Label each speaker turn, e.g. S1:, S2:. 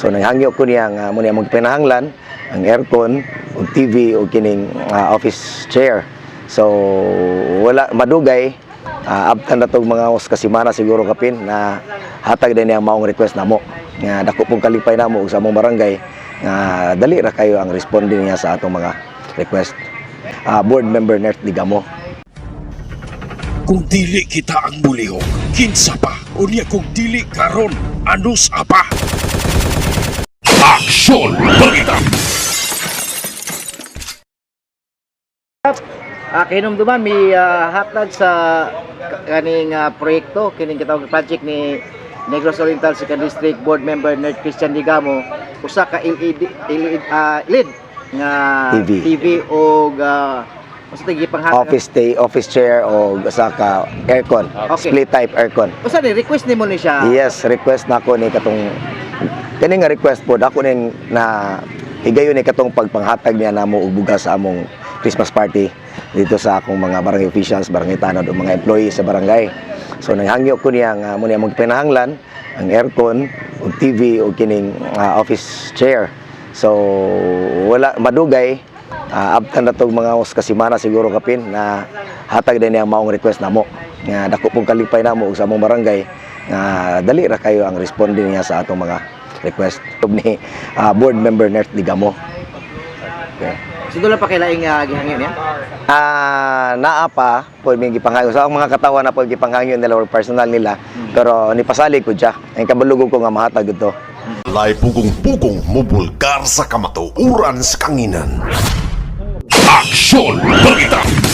S1: So nanghangyo ko niya nga mo niya among pinahanglan ang aircon ug TV ug kining office chair. So wala madugay, abtan na tog mga ka semana siguro kapin na hatag din niya ang maong request namo nga dako pong kalipay namo ug sa among barangay nga dali ra kayo ang responde niya sa atong mga request. Board member Nert Digamo.
S2: Kung dili kita ang mulihok, kinsa pa? Unya kung dili karon, anus apa? Aksyon Balita!
S3: Kahinumduman may hatag sa kaning proyekto kining gitawag project ni Negros Oriental Second District Board Member Nerd Christian Digamo, usa ka LED LED, LED nga
S1: TV.
S3: TV og usa tay gipanghatag
S1: Office stay, office chair o usa ka aircon, split type aircon.
S3: Usa ni request nimo ni siya?
S1: Yes, request nako ni katong kani nga request po ako ning na higayon ni katong pagpanghatag niya namo og bugas sa among Christmas party dito sa akong mga barangay officials, barangay tanod ug mga employees sa barangay. So nanghangyo ko niya nga mo niya among pinahanglan ang aircon ug TV ug kining office chair. So wala madugay, abtan na tog mga ka semana siguro kapin na hatag din niya ang maong request namo nga dako pong kalipay namo ug sa among barangay nga dali ra kayo ang responde niya sa atong mga request ni board member Nert Digamo. Okay.
S3: So doon lang pa kay laing gihangyo niya?
S1: Naa pa po may gipanghayo sa akong mga katawan na po gipanghangyo nila or personal nila, pero nipasalig ko siya ang kabalugog ko nga mahatag ito.
S2: Walay pugong-pugong mubulgar sa kamatuoran sa kanginan. Aksyon Balita!